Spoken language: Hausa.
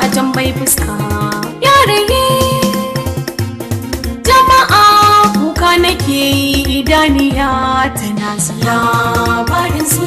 a tambayi fuska ya rage. Jama'a, kuka nake yi, idaniya tana zuba. Labarin zuciya.